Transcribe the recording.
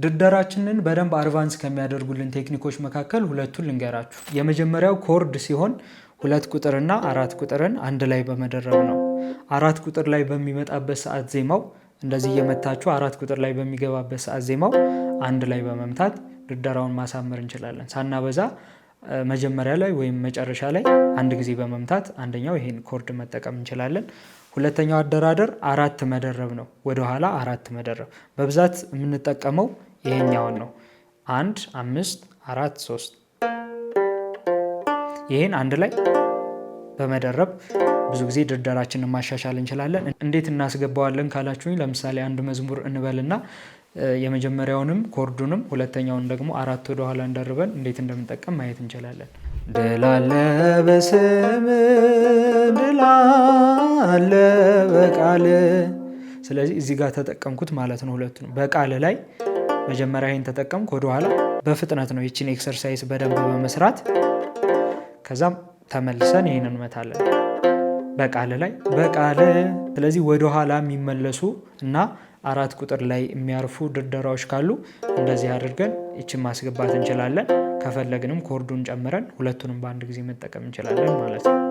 ድርደራችንን በደንብ advance ከሚያደርጉልን ቴክኒኮች መካከል ሁለቱን ልንገራችሁ። የመጀመሪያው chord ሲሆን 2 ቁጥርና 4 ቁጥርን አንድ ላይ በመደረብ ነው። 4 ቁጥር ላይ በሚመጣበት ሰዓት ዜማው እንደዚህ እየመታችሁ 4 ቁጥር ላይ በሚገባበት ሰዓት ዜማው አንድ ላይ በመምታት ድርደራውን ማሳመር እንችላለን። ሳናበዛ መጀመሪያ ላይ ወይም መጨረሻ ላይ አንድ ጊዜ በመምታት አንደኛው ይሄን chord መጠቀም እንችላለን። ሁለተኛው አደራደር አራት መደረብ ነው። ወደኋላ አራት መደረብ በብዛት የምንጠቀመው ይሄኛውን ነው። 1፣ 5፣ 4፣ 3፣ ይሄን አንድ ላይ በመደረብ ብዙ ጊዜ ድርደራችንን ማሻሻል እንችላለን። እንዴት እናስገባዋለን ካላችሁኝ፣ ለምሳሌ አንድ መዝሙር እንበልና የመጀመሪያውንም chord ኡንም ሁለተኛውን ደግሞ አራት ወደኋላ እንደርበን እንዴት እንደምንጠቀም ማየት እንችላለን። ድል አለ በስም፣ ድል አለ በቃል። ስለዚህ እዚህ ጋር ተጠቀምኩት ማለት ነው። ሁለቱን በቃል ላይ መጀመሪያ ይሄን ተጠቀምኩ፣ ወደኋላ በፍጥነት ነው ይችን exercise በደንብ በመስራት፣ ከዛም ተመልሰን ይህን እንመታለን በቃል ላይ በቃል። ስለዚህ ወደኋላ የሚመለሱ እና 4 ቁጥር ላይ የሚያርፉ ድርደራዎች ካሉ እንደዚህ አድርገን ይችን ማስገባት እንችላለን። ከፈለግንም chord ኡን ጨምረን ሁለቱንም በአንድ ጊዜ መጠቀም እንችላለን ማለት ነው።